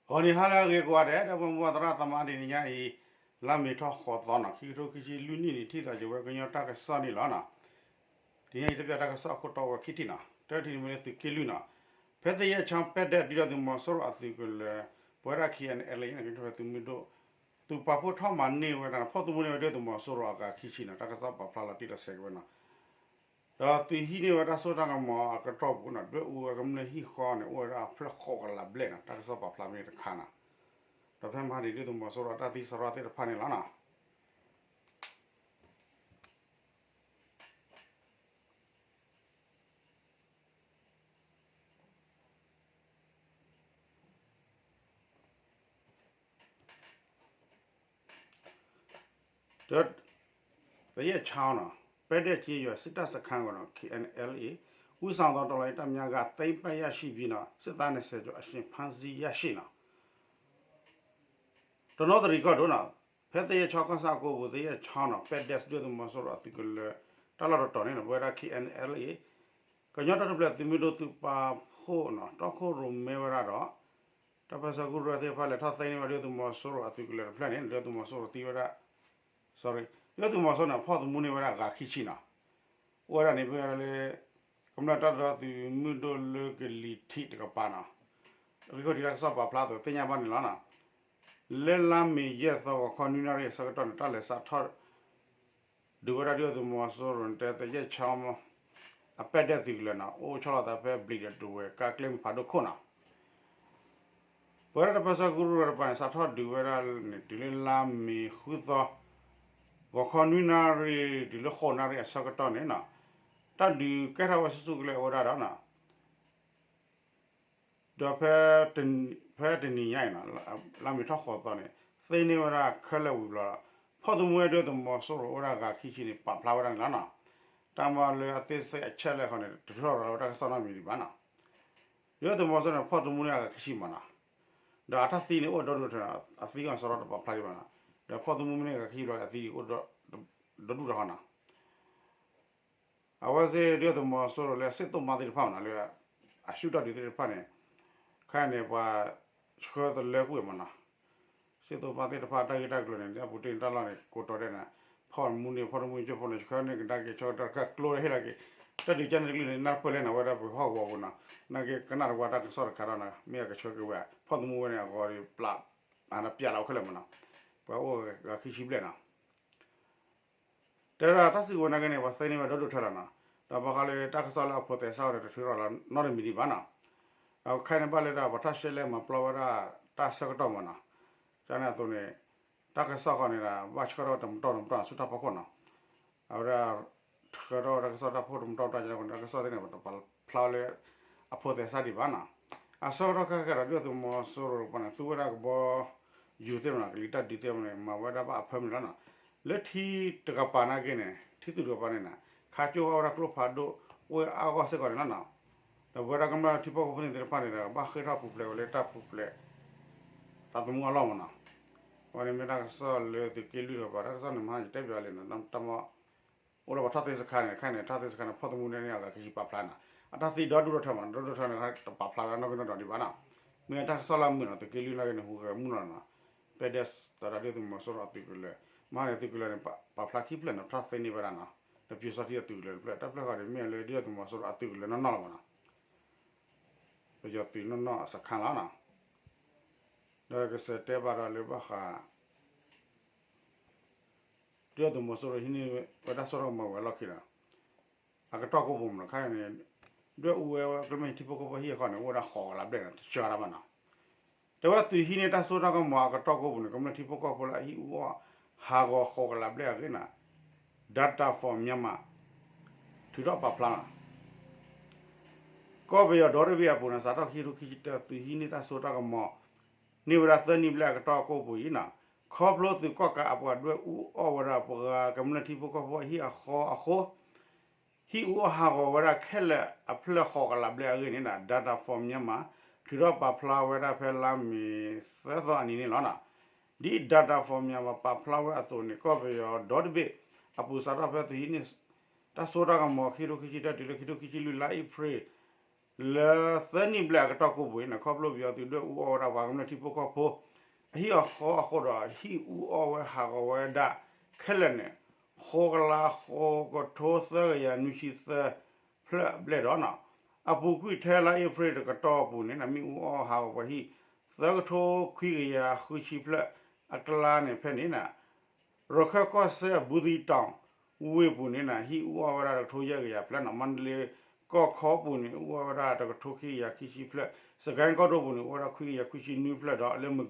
ဂီၤနံၤဟါလၢအဂ့ၤကိးဂၤဒဲး ဒီပုၢ်ဝဲၢ်သရၣ်သမါ တနံၤညါအံၤ လါမ့ၤထီၣ်ဃိးသီနီၤ ခံကထိခံဆံလွံၢ်နံၣ်န့ၣ် ထံၣ်သးယဝဲကညီတၢ်ကစီၣ်န့ၣ်လီၤနီၤ. တနံၤညါအံၤတပျၢ်တၢ်ကစီၣ်အခိၣ်တီဝဲခံထံၣ်နီၤ တထံၣ်န့ၣ်မ့ၢ်လၢသုးက့လွံၢ်နီၤ ဖဲသယဲၢ်ချီ ပဲဒဲး ဒုၣ်ဒါသုးမီၤစိရိၤအသုးကလၢၤ ပဝဲဒၣ် ခ့ၣ်အဲၣ်အဲၣ်လ်အ့ၣ် သုးမုၢ်ဒိၣ် သုးပာ်ဖှိၣ်ထီၣ်မၤန့ၢ်ဝဲဒၣ် ဖီၣ်သမူန့ၢ်ဝဲဒုၣ်ဒါသုးမီၤစိရိၤအဂၤခံဆံနီၤ တၢ်ကစီၣ်ပာ်ဖျါလီၤတံၢ်လီၤဆဲးက့ၤဝဲနီၤ. ဒီးသုးဟံးန့ၢ်ဝဲတၢ်စိတၢ်ကမီၤအကတီၢ်ပူၤနီၤ ဒွဲၣ်အူဝဲကမျၢၢ်ဟံၣ်ဃီန့ၣ် အိၣ်ဝဲဒၣ်အဖျၢၣ်ဃိးကလးဘျဲၣ်နီၤ တၢ်ကစီၣ်ပာ်ဖျါမ့ၢ်တခါနီၤ. ဒီးဖဲမဟါန့ၣ် ဒုၣ်ဒါသုးမီၤစိရိၤအတၢ်သံစရီသ့ၣ်တဖၣ်န့ၣ်လီၤနီၤ. ဒီး သယဲၢ်ချီနီၤ ပဲဒဲးကျေးရွာ စစ်တပ်စခန်းကို ခ့ၣ်အဲၣ်အဲၣ်လ်အ့ၣ် ဦးဆောင်သော တော်လှန်ရေးတပ်များက သိမ်းပိုက်ရရှိပြီး စစ်သား နှစ်ဆယ်ကျော် အရှင်ဖမ်းဆီးရရှိ နီၤ. တနီသရံၣ်ကီၢ်ဒိၣ်နီၤ ဖဲသယဲၢ်ချီကီၢ်ဆၣ်အကိပူၤ သယဲၢ်ချီနီၤ ပဲဒဲး ဒုၣ်ဒါသုးမီၤစိရိၤအသုးကလၢၤ တၢ်လီၢ်တတီၤန့ၣ်နီၤ ပဝဲဒၣ် ခ့ၣ်အဲၣ်အဲၣ်လ်အ့ၣ် ကညီတၢ်ထူၣ်ဖျဲးသုးမုၢ်ဒိၣ်သုးပာ်ဖှိၣ်နီၤ တီခိၣ်ရိၣ်မဲဝဲဒၣ်ဒီး တၢ်ပၢၢ်ဆၢကရူၢ်သ့ၣ်တဖၣ် လဲၤထီၣ်သိမ်းန့ၢ်ဝဲဒၣ် ဒုၣ်ဒါသုးမီၤစိရိၤအသုးကလၢၤတဖျၢၣ်န့ၣ် ဒုၣ်ဒါသုးမီၤစိရိၤသံဝဲဒၣ် sorry ဒုၣ်ဒါသုးမီၤစိရိၤန့ၣ် ဖီၣ်သမူန့ၢ်ဝဲဒၣ်အဂၤခံဆံနီၤ. အိၣ်ဝဲဒၣ်န့ၣ် မ့ၢ်ဝဲဒၣ်လၢ ကမျၢၢ်တၢ်ဒီသဒၢသုးမုၢ်ဒိၣ်လၢကလံၤထံးတကပၤနီၤ. အဂ့ၢ်ခိၣ်ထံးတၢ်ကစီၣ်ပာ်ဖျါအသိး သ့ၣ်ညါဘၣ်န့ၣ်လီၤ. လၢလါမ့ၤယဲၢ်သီ ဂီၤခီနွံနၣ်ရံၣ်အဆၢကတီၢ်န့ၣ် တၢ်လဲၤစးထီၣ် ဒုးဝဲဒၣ်ဒုၣ်ဒါသုးမီၤစိရိၤန့ၣ် တဲသယဲၢ်ချီ အပဲဒဲးသုးကလၢၤနီၤ အိၣ်ဆီလီၤသးဖဲဘျံးဒီးတဝဲၤ ကါကျဲမုၢ်ဖးဒိၣ်ခိၣ်နီၤ. ပဝဲဒၣ်တၢ်ပၢၢ်ဆၢကရူၢ်တကပၤန့ၣ် စးထီၣ်ဒုးဝဲဒၣ်န့ၣ် တုၤလၢလါမ့ၤဃုသီ ဂီၤခီနွံနၣ်ရံၣ် တုၤလၢဃိးနၣ်ရံၣ်အဆၢကတီၢ်န့ၣ်နီၤ တၢ်ဒုးကဲထီၣ်ဝဲဆူၣ်ဆူၣ်ကလဲာ်ဝဲဒၣ်ဒီးနီၤ ဒီး ဖဲတနံၤညါအံၤနီၤ လါမ့ၤထီၣ်ဃိးသီန့ၣ် သ့န့ၢ်ဝဲဒၣ်ခဲလၢာ်ဝံၤဘျီ ဖီၣ်သမူဝဲဒၣ်ဒုၣ်ဒါသုးမီၤစိရိၤအိၣ်ဝဲဒၣ်ဂၤခံဆံန့ၣ် ပာ်ဖျါဝဲဒၣ်န့ၣ်လီၤနီၤ. တၢ်မၤလၢအသေးစိတ်အချက်အလက်ဃီန့ၣ် တထုးထီၣ်လီၤဝဲတၢ်ကစီၣ်နီတမံၤဒံးဘၣ်နီၤ. ဒုၣ်ဒါသုးမီၤစိရိၤန့ၣ် ဖီၣ်သမူန့ၢ်အဂၤခံဆံမးနီၤ. ဒီးအတၢ်သံန့ၣ်အိၣ်ဒီဒူၣ်ထီၣ်နီၤ အသံအီၤစရီတပာ်ဖျါဒံးဘၣ်နီၤ. ဒီးဖီၣ်သမူမ့ၢ်န့ၢ်အဂၤခံဆံဘျီ အသံအိၣ်ဒီဒူၣ်ထီၣ်ဃီနီၤ. အဝဲသ့ၣ်ဒုၣ်ဒါသုးမီၤစိရိၤလၢအစ့ၣ်သိၣ်မါသ့ၣ်တဖၣ်မးနီၤ လၢအဆူၣ်တၢ်ဒုးသ့ၣ်တဖၣ်န့ၣ် ခဲအံၤန့ၣ် ပှၤဆှၢတလၢကွံာ်မးနီၤ. စ့ၣ်သိၣ်မါသ့ၣ်တဖၣ်တၢ်ဂ့ၢ်တၢ်ကျိၤန့ၣ် လၢအပူၤတ့ၢ်န့ၣ်တၢ်လီၢ်န့ၣ် ကိးတီၤဒဲးန့ၣ် ဖီၣ်မူန့ၢ် ဖီၣ်တမူကၠိဖိန့ၣ် ဆှၢန့ၢ်ကဒါက့ၤ ဆှၢကတီၢ်တခါကျိတဟ့ၣ်လီၤက့ၤ တၢ်ဒုးကၢ်န့ၣ်တကလုာ်န့ၣ် နၢ်ပၢၢ်လဲၣ်န့ၣ် အဝဲဒၣ်ပဟီၣ်ကဝီၤပူၤနီၤ. နာ်က့ကနၣ်တဝါတၢ်ကစီၣ်တခါဒီးနီၤ မ့ၢ်အကဆှၢက့ၤဝဲ ဖီၣ်သမူဝဲန့ၣ် အဂီၤဒီးပျး အပျးလီၤခဲလၢာ်မးနီၤ. ပှၤအိၣ်ဂၤခံဆံဘျဲၣ်နီၤ. တဲဒၣ်တၢ်စုကဝဲၤနာ်က့န့ၣ် ပှၤသ့န့ၢ်ဝဲဒီဒူၣ်ထီၣ်လီၤနီၤ. ဒီးဘၣ်ဃးလၢတၢ်ကစီၣ်လၢအဖိးသဲစးအီၤန့ၣ် တထုးထီၣ်လီၤနီတမံၤဒံးဘၣ်နီၤ. ဒီးခဲအံၤန့ၣ်ဘၣ်လၢဒၣ် ပှၤထီၣ်ရှဲလဲမၤပျီဝဲဒၣ်တၢ်ဆၢကတီၢ်မးနီၤ. ကန့ၣ်အသိးန့ၣ် တၢ်ကစီၣ်ဃီန့ၣ်ဒီး ဘၣ်ဆှၢထီၣ်ဝဲတမတီၢ်တမတီၢ်ဆူတၢ်ဖီခိၣ်နီၤ. အဝဲဒၣ် ဆှၢထီၣ်ဝဲတၢ်ကစီၣ်တၢ်ဖီခိၣ်တမတီၢ်တမတီၢ်န့ၣ် တၢ်ကစီၣ်သ့ၣ်န့ၣ် ပတပာ်ဖျါလၢ အဖိးသဲစးဒံးဘၣ်နီၤ. အဆၢကတီၢ်ခဲကဲဒီး ဒုၣ်ဒါသုးမီၤစိရိၤတကပၤန့ၣ် သူဝဲဒၣ်ကဘီယူၤသ့ၣ်မးနီၤ ကလံၤတၢ်ဒုးသ့ၣ်မးန့ၣ် မၤဝဲဒၣ်ဘၣ်အဖၢမုၢ်လီၤနီၤ. လၢထံတကပၤနာ်က့န့ၣ် ထံသုးတကပၤန့ၣ်နီၤ ခးကၠိဝဲဒၣ်ကျိဖးဒိၣ် အိၣ်အါဂီၢ်စ့ၢ်ကီးန့ၣ်လီၤနီၤ. ဒီးပဝဲဒၣ်ကမျၢၢ်ထံဖိကီၢ်ဖိသ့ၣ်တဖၣ်န့ၣ်ဒီး ဘၣ်ဃ့ၢ်ထီၣ်ပူၤဖျဲးဝဲလၢတၢ်ပူၤဖျဲး သးသမူအလီၢ်မးနီၤ. အဝဲန့ၣ်မ့ၢ်တၢ်ကစီၣ်လၢသုးက့လွံၢ်တကပၤ တၢ်ကစီၣ်န့ၣ် မဟါယတဲပၠးလံနီၤ တၢ်မ အိၣ်လၢပှၤထီၣ်သ့စခါန့ၣ် ခဲအံၤန့ၣ် ထီၣ်သ့စခါန့ၣ် ဖီၣ်သမူန့ၢ်န့ၢ်အဂၤခံဆံပာ်ဖျါနီၤ. အတၢ်သံဒီဒူၣ်ထီၣ်ထီမး ဒီဒူၣ်ထီၣ်န့ၣ် တပာ်ဖျါဝဲနီၢ်ကနီၢ်ဒီးဒံးဘၣ်နီၤ. မ့ၢ်တၢ်ကစီၣ်လၢအမုာ်နီၤ သုးက့လွံၢ်နာ်က့န့ၣ် ဟူးဂဲၤမုၢ်လီၤနီၤ. ပဲဒဲးသရၣ်ဒုၣ်ဒါသုးမီၤစိရိၤအသုးကလၢၤ မဟါန့ၣ် သုးကလၢၤန့ၣ် ပာ်ဖျါခံဖျၢၣ်နီၤ ထီၣ်သ့န့ၢ်ဝဲဒၣ်နီၤ. ဒီးပၠိၤစီထံအသုးကလၢၤတဖျၢၣ် တၢ်ဖျၢၣ်ဃီန့ၣ် မ့ၢ်လၢဒုၣ်ဒါသုးမီၤစိရိၤအသုးကလၢၤနီၢ်နီၢ်လီၤမးနီၤ. ပယီၤသုးနီၢ်နီၢ်အစခါလီၤနီၤ. ဒီးကစဲးတဲဘၣ်ဒီးလၢဘၣ်ဃး ဒုၣ်ဒါသုးမီၤစိရိၤဟံးန့ၢ်ဝဲတၢ်စိတၢ်ကမီၤဝဲအလီၢ်ခံဒီး အကတီၢ်ကိးပူၤမးနီၤ ခဲအံၤန့ၣ် ဒွဲၣ်အူဝဲကမျၢၢ်ထံဖိကီၢ်ဖိဟံၣ်အဃီန့ၣ် အိၣ်ဝဲဒၣ်ဃိးကလးဘျဲၣ်နီၤ တဆှၢဒၣ်ဘၣ်နီၤ. တဲဝဲသုးဟံးန့ၢ်တၢ်စိတၢ်ကမီၤအကတီၢ်ကိးပူၤန့ၣ် ကမျၢၢ်ထံဖိကီၢ်ဖိလၢအဟံၣ်အူအီၣ်ဟးဂီၤဃိးကလးဘျဲၣ်အဂ့ၢ်န့ၣ် Data for Myanmar ထုးထီၣ်ပာ်ဖျါနီၤ. ကီၢ်ပယီၤဒီတဘ့ၣ်အပူၤန့ၣ် စးထီၣ်ခံကထိခံဆံတၢ သုးဟံးန့ၢ်တၢ်စိတၢ်ကမီၤ န့ၢ်ဝဲဒၣ်သၢနံၣ်ဘျဲၣ်အကတီၢ်ကိးပူၤအံၤနီၤ ခီဖျိသုးကီၣ်ကးအပှၤဒွဲၣ်အူအီၣ်ဝဲဒၣ်ပှၤကမျၢၢ်ထံဖိကီၢ်ဖိအဟံၣ်အဃီအဃိ ဟံၣ်အူအီၣ်ဟးဂီၤဝဲဒၣ်ခဲလၢာ်အဖျၢၣ်ဃိးကလးဘျဲၣ်အဂ့ၢ်န့ၣ် Data for Myanmar ထုးထီၣ်ပာ်ဖျါဝဲဒၣ်ဖဲလါမ့ၤသၢသီအနံၤန့ၣ်လီၤ. ဒ် Data for Myanmar ပာ်ဖျါဝဲအသိးန့ၣ် ကီၢ်ပယီၤဒီတဘ့ၣ်အပူၤ စးထီၣ်ဖဲသုးဟံးန့ၢ် တၢ်စိတၢ်ကမီၤ ခံကထိခံဆံတၢ တုၤလၢခံကထိခံဆံလွံၢ် လါအ့ဖြ့ၣ် လၢသၢနံၣ်ဘျဲၣ်အကတီၢ်ကိးပူၤန့ၣ် ခီဖျိပယီၤသုးဒွဲၣ်အူအီၣ်ဝဲဒၣ်ပှၤကမျၢၢ်ထံဖိကီၢ်ဖိ အဟံၣ်အဃီအဃိဒီး ဟံၣ်အူအီၣ်ဝဲဟးဂီၤဝဲဒၣ်ခဲလၢာ်န့ၣ် ဃိးကလးဃိးကထိသၢကယၤနွံဆံသၢဖျၢၣ်အဘျဲၣ်ဒီးနီၤ, အပူၤကွံာ်ထဲလါအ့ဖြ့ၣ်တကတီၢ်အပူၤန့ၣ် မ့ၣ်အူအီၣ်ဟးဂီၤပှၤဟံၣ် သၢကထိခွံကယၤဃုဆံဖျၢၣ်အကျါန့ၣ်ဖဲန့ၣ် ရခၢၣ်ကီၢ်စဲၣ် ဘူးသံးတီၤ ဝ့ၢ်ပူၤန့ၣ် ဟံၣ်အူအီၣ်ဝဲဒၣ်တကထိယဲၢ်ကယၤဖျၢၣ်နီၤ, မါတလ့ကီၢ်ခီပူၤန့ၣ် အူအီၣ်ဝဲဒၣ်တကထိခံကယၤခံဆံဖျၢၣ်, စကဲကီၢ်ဒိၣ်ပူၤန့ၣ် အူဝဲဒၣ်ခွံကယၤခွံဆံနွံဖျၢၣ်ဒီး လၢမုၢ်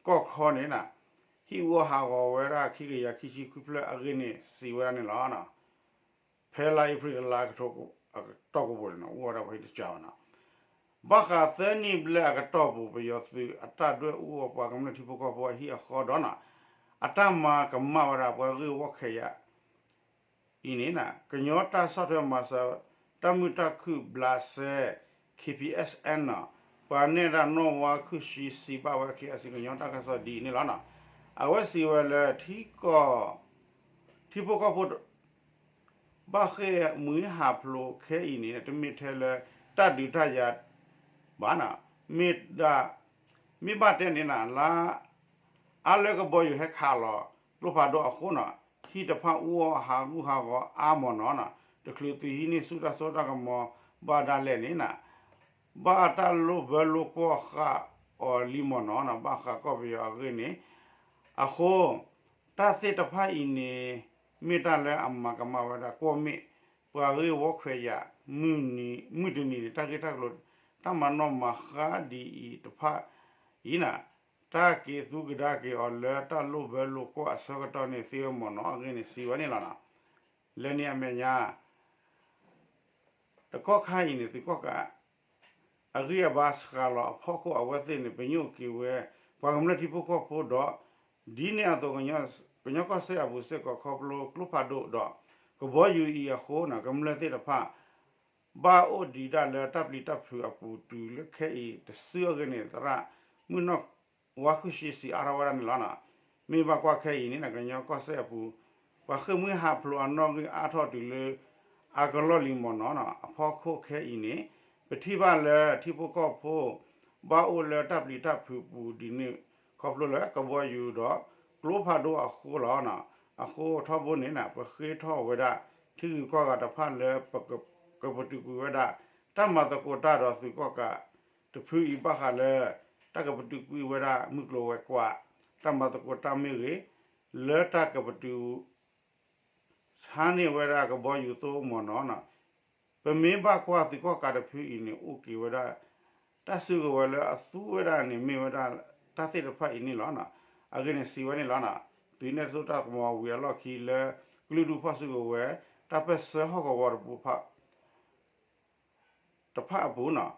ကွ့ကီၢ်ခီန့ၣ် ဟံၣ်အူအီၣ်ဟးဂီၤဝဲဒၣ်ခံကယၤခံဆံခွံဖျၢၣ်အဂ့ၢ်န့ၣ် စံးဝဲဒၣ်န့ၣ်လီၤ. ဖဲလါအ့ဖြ့ၣ်တလါကတီၢ်ကိးပူၤန့ၣ် အူအီၣ်ဝဲဒၣ်ပှၤဟံၣ်တကးဘၣ်နီၤ, ဘၣ်ဃးသၢနံၣ်ဘျဲၣ်အကတီၢ်ပူၤ ပယီၤသုးအတၢ်ဒွဲၣ်အူအီၣ်ပှၤကမျၢၢ်ထံဖိကီၢ်ဖိအဟံၣ်အဃီဒီးနီၤ, အတၢ်မၤကမၣ်ဝဲဒၣ်ပှၤဂ့ၢ်ဝီခွဲးယာ် အံၤန့ၣ် ကညီတၢ်ဆီၣ်ထွဲမၤစၢၤ တၢ်မုာ်တၢ်ခုၣ်ဘျးစဲ K P S N နီၤ, ပှၤနဲၣ်တၢ်နီၣ်ဝါခုၣ်ဆှံစံးဘၣ်ဝဲ K I C ကညီတၢ်ကစီၣ်ဒ်အံၤန့ၣ်လီၤ. အဝဲစံးဝဲလၢ ထံကီၢ် ထံဖိကီၢ်ဖိ ဘၣ်ဃ့ၢ်မှံဟးဖျိးခဲအံၤန့ၣ် တမ့ၢ်ထဲလၢတၢ်ဒုးတၢ်ယၤဘၣ်နီၤ, မ့ၢ်ဒၣ် မ့ၢ်ဘၣ်တဲန့ၣ် လါ အါလၢကဘီယူၤဟဲခးလီၤကျိဖးဒိၣ်အဃိနီၤ, ဟံၣ်တဖၣ်အူအီၣ်ဟးဂူာ်ဟးဂီၤအါမးနီၤ, တချုးသုးဟံးန့ၢ်ဆူၣ်တၢ်စိတၢ်ကမီၤဘၣ်ဒၣ်လဲာ်န့ၣ် ဘၣ်တၢ်လိၣ်ဘၢလိၣ်ကွီၢ်ဃာ်အီၤလံမးနီၤ, ဘၣ်ဃးကီၢ်ပယီၤအဂ့ၢ်န့ၣ် အဃိ တၢ်သ့ၣ်တဖၣ်အံၤန့ၣ် မ့ၢ်တၢ်လၢအမၤကမၣ်ဝဲဒၣ်ကွီၢ်မ့ၢ် ပှၤဂ့ၢ်ဝီခွဲးယာ် မုၢ်တနံၤန့ၣ် တၢ်ဂ့ၢ်တၢ်ကျိၤ တၢ်မၤနီၣ်မၤဃါဒ်အံၤတဖၣ်အံၤန့ၣ် တၢ်က့ၤသူကဒါက့ၤအီၤလၢတၢ်လိၣ်ဘၢလိၣ်ကွီၢ်အဆၢကတီၢ်န့ၣ်သ့ဝဲမးနီၤ အဂ့ၢ်န့ၣ်စံးဝဲန့ၣ်လီၤ. လၢန့ၣ်အမဲာ်ညါ တကီၢ်ခါအံၤန့ၣ် သုးကီၣ်ကး အဂံၢ်အဘါစှၤလီၤအဖီခိၣ်အဝဲသ့ၣ်န့ၣ် ပညိၣ်က့ၤဝဲ ပှၤကမျၢၢ်ထံဖိကီၢ်ဖိဒီး ဒ်န့ၣ်အသိး ကညီကီၢ်စဲၣ်အပူၤစ့ၢ်ကီး ခီဖျိကျိဖးဒိၣ်ဒီး ကဘီယူၤအံၤအဃိန့ၣ် ကမျၢၢ်သ့ၣ်တဖၣ် ဘၣ်အိၣ်ဒံးဒၣ်လၢတၢ်ပျံၤတၢ်ဖုးအပူၤတုၤလၢခဲအံၤတစုအဂ့ၢ်န့ၣ် သရၣ်မုၢ်နီၢ်ဝါခုၣ်ရှ့စံးအါထီၣ်ဝဲဒၣ်န့ၣ်လီၤ. မ့ၢ်ဘၣ်ကွၢ်ခဲအံၤန့ၣ် ကညီကီၢ်စဲၣ်အပူၤ ပှၤဃ့ၢ်မှံဟးဖျိးအနီၣ်ဂံၢ်အါထီၣ်တုၤလၢ အကလီၢ်လံမးနီၤ အဖီခိၣ်ခဲအံၤန့ၣ် ပထံၣ်ဘၣ်လၢထံဖိကီၢ်ဖိ ဘၣ်အိၣ်လၢတၢ်ပျံၤတၢ်ဖုးပူၤဒ်န့ၣ် ခီဖျိလၢကဘီယူၤဒီးကျိဖးဒိၣ်အဃိလီၤ. အဃိထီဘိန့ၣ် ပဃ့ထီၣ်ဝဲဒၣ် ထံဂုၤကီၢ်ဂၤတဖၣ်လၢ ကပတုာ်ကွံာ်ဝဲဒၣ် တၢ်မၤသကိးတၢ်ဒီးသုးကီၣ်ကးတဖုအံၤ ဘၣ်ဃးလၢ တၢ်ကပတုာ်ကွံာ်ဝဲဒၣ်မုၢ်ကျိၤဝဲၤကွာ် တၢ်မၤသကိးတၢ်မ့ၢ်ဂ့ၤ လၢတၢ်ကပတုာ် ဆါန့ၢ်ဝဲဒၣ်ကဘီယူၤသိမးနီၤ. ပမ့ၢ်ဘၣ်ကွၢ်သုးကီၣ်ကးတဖုအံၤန့ၣ် အိၣ်က့ၤဝဲဒၣ် တၢ်စုကဝဲၤလၢအသူဝဲဒၣ်န့ၣ် မ့ၢ်ဝဲဒၣ်တၢ်သ့ၣ်တဖၣ်အံၤန့ၣ်လီၤ. အဂ့ၢ်န့ၣ်စံးဝဲန့ၣ်လီၤ. သုးန့ၣ်တၢ်စိတၢ်ကမီၤဝံၤအလီၢ်ခံလၢ ကလုာ်ဒူၣ်ဖီၣ်စုကဝဲၤ တၢ်ပၢၢ်ဆၢဟီၣ်ကဝီၤတပူၤ တဖၣ်အပူၤနီၤ,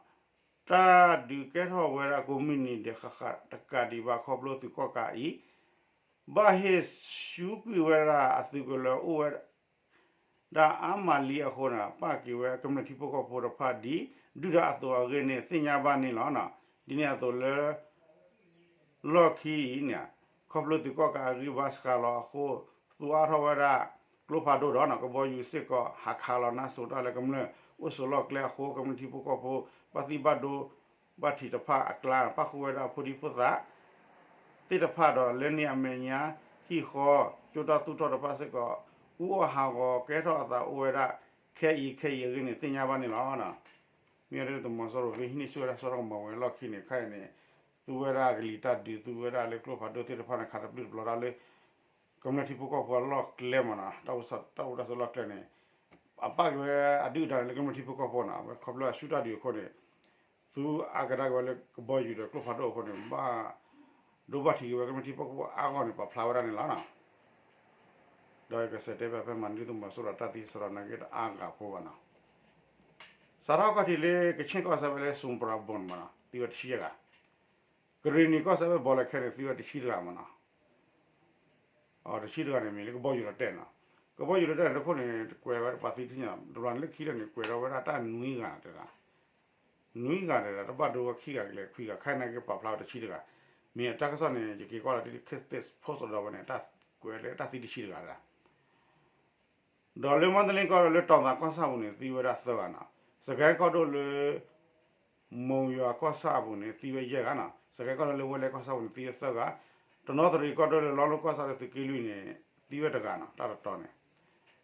တၢ်ဒုးကဲထီၣ်ဝဲဒၣ်ကိးမုၢ်နံၤဒဲးဃၣ်ဃၣ်တကးဒံးဘၣ်ခီဖျိသုးကီၣ်ကးအံၤ ဘၣ်ဟ့ၣ်ဆူကွံာ်ဝဲဒၣ်အသုးကလၢၤအိၣ်ဝဲဒၣ်အါမးလံအဃိန့ၣ် ပာ်က့ၤဝဲကမျၢၢ်ထံဖိကီၢ်ဖိတဖၣ်ဒ် ဒုၣ်ဒါအသိးအဂ့ၢ်န့ၣ် သ့ၣ်ညါဘၣ်န့ၣ်လီၤ. ဒ်န့ၣ်အသိးလၢ လီၢ်ခံအံၤန့ၣ် ခီဖျိသုးကီၣ်ကးအဂံၢ်ဘါစှၤလီၤအဃိ သူအါထီၣ်ဝဲဒၣ် ကျိဖးဒိၣ်ဒီး ကဘီယူၤစ့ၢ်ကီး ဟးခးလီၤနါစိၤတၢ်လၢကမျၢၢ်အိၣ်ဆိးလီၢ်ကျဲအဃိ ကမျၢၢ်ထံဖိကီၢ်ဖိ ဘၣ်သံဘၣ်ဒိဘၣ်ထံးတဖၣ်အကျါ ပၣ်ဃုာ်ဝဲဒၣ်ဖိဒံဖိသၣ် သ့ၣ်တဖၣ်ဒီး လၢန့ၣ်အမဲာ်ညါ ဟံၣ်ဃီ ကၠိတၢ်သူၣ်ထီၣ်တဖၣ်စ့ၢ်ကီး အူအီၣ်ဟးဂီၤကဲထီၣ်အသးအိၣ်ဝဲဒၣ် ခဲအံၤခဲအံၤအဂ့ၢ်န့ၣ် သ့ၣ်ညါဘၣ်န့ၣ်လီၤ. မ့ၢ်အဒ်သုးမီၤစိရိၤ ဟံးန့ၢ်ဆူၣ်ဝဲဒၣ်စီၤထီၣ်ကမီၤဝံၤအလီၢ်ခံန့ၣ် ခဲအံၤန့ၣ် သူဝဲဒၣ်ကလံၤတၢ်ဒုး သူဝဲဒၣ်လၢကျိဖးဒိၣ်သ့ၣ်တဖၣ်န့ၣ် ခးတပျုၢ်တပျီၤတၢ်လၢ ကမျၢၢ်ထံဖိကီၢ်ဖိအလီၢ်ကျဲမးနီၤ တၢ်အိၣ်တၢ်ဆိးလီၢ်ကျဲန့ၣ် အပာ်က့ၤဝဲအဒုၣ်အဒါန့ၣ်လၢကမျၢၢ်ထံဖိကီၢ်ဖိနီၤ အဝဲခီဖျိအဆူၣ်တၢ်ဒုးအဃိန့ၣ် သူအကဒါက့ၤဝဲလၢကဘီယူၤဒီးကျိဖးဒိၣ်အဃိန့ၣ် ဘၣ်ဒိဘၣ်ထံးက့ၤဝဲကမျၢၢ်ထံဖိကီၢ်ဖိအါဂီၢ်န့ၣ် ပာ်ဖျါဝဲဒၣ်န့ၣ်လီၤ. ဒီးကစဲးတဲဘၣ်ဖဲမၤန့ၢ်သုးမီၤစိရိၤတၢ်သံစရီနက့တအါဂၤဖိဘၣ်နီၤ စးထီၣ်ခီၣ်ထံးလၢကဆ့ၣ်ကီၢ်စဲၣ်ဖဲလၢ စူၤပရၤဘိၣ်မးနီၤ သံဝဲတဆံယဲၢ်ဂၤ, ကရ့ၣ်နံၤကီၢ်စဲၣ်ဖဲဘီလၢခဲန့ၣ် သံဝဲတဆံတဂၤမးနီၤ တဆံတဂၤန့ၣ်မ့ၢ်လၢကဘီယူၤလီၤတဲာ်နီၤ, ကဘီယူၤလီၤတဲာ်န့ၣ်တခိၣ်န့ၣ် ကွဲးဝဲဒၣ်ပှၤသံတဆံညါ တဘျီန့ၣ်လၢခံလၢန့ၣ် ကွဲးထီၣ်ဝဲဒၣ်တၢ်နွံဂၤတဲဒၣ်, နွံဂၤတဲဒၣ် တဘၣ်ဒိဝဲခံဂၤကလဲၤခွံဂၤ ခဲအံၤန့ၣ်က့ၤပာ်ဖျါဝဲတဆံတဂၤ, မ့ၢ်အတၢ်ကစီၣ်န့ၣ် ယက့ၤကွၢ်လီၤတံၢ်လၢ Case Post ဒီးဝဲန့ၣ် တၢ်ကွဲးလၢတၢ်သံတဆံတဂၤဒၣ် ဒီးလၢမါတလ့ကီၢ်ဒီးလၢတီၤသးကီၢ်ဆၣ်ပူၤန့ၣ် သံဝဲဒၣ်သၢဂၤနီၤ, စကဲကီၢ်ဒိၣ်လၢ မိၢ်ယွၤကီၢ်ဆၣ်အပူၤန့ၣ် သံဝဲယဲၢ်ဂၤနီၤ, စကဲကီၢ်ဒိၣ်လၢဝဲလဲၣ်ကီၢ်ဆၣ်ပူၤန့ၣ် သံဝဲသၢဂၤ, တနီသရံၣ်ကီၢ်ဒိၣ်လၢလီလိကီၢ်ဆၣ်လၢသုးက့လွံၢ်န့ၣ် သံဝဲတဂၤနီၤ တၢ်တတီၤန့ၣ်,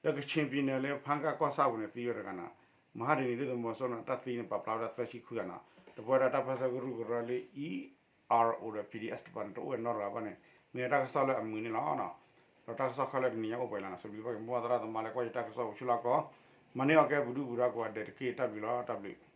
ဒီးကချ့ၣ်ပံၤနဲၣ်လၢဖါကၣ်ကီၢ်ဆၣ်ပူၤန့ၣ် သံဝဲတဂၤနီၤ, မဟါတနံၤဒ်သိးမီၤစိရိၤန့ၣ် တၢ်သံန့ၣ် ပာ်ဖျါဝဲဒၣ်သၢဆံခွံဂၤနီၤ, တပဝဲဒၣ်တၢ်ပၢဆှၢကရူၢ်ကရၢလၢ E R O ဒီး P D S တပၤန့ၣ်တအိၣ်ဝဲနီတဂၤဘၣ်န့ၣ် မ့ၢ်တၢ်ကစီၣ်လၢအမုာ်န့ၣ်လီၤ. ဒီးတၢ်ကစီၣ်ခဲလၢာ်တနံၤညါအိၣ်ပှဲၤလီၤနီၤ, စံးဘျုးဘၣ်က့ၤမိၢ်ပၢ်သရၣ်သမါလၢကွၢ်ယတၢ်ကစီၣ်အိၣ်ဆူၣ်လီၢ်ကီၢ်, မၤန့ၢ်အီၣ်ကဲပဒုၣ်ပဒါကိးဂၤဒဲးတက့ၢ် တၢ်ဘျုးလီၤ တၢ်ဘျုး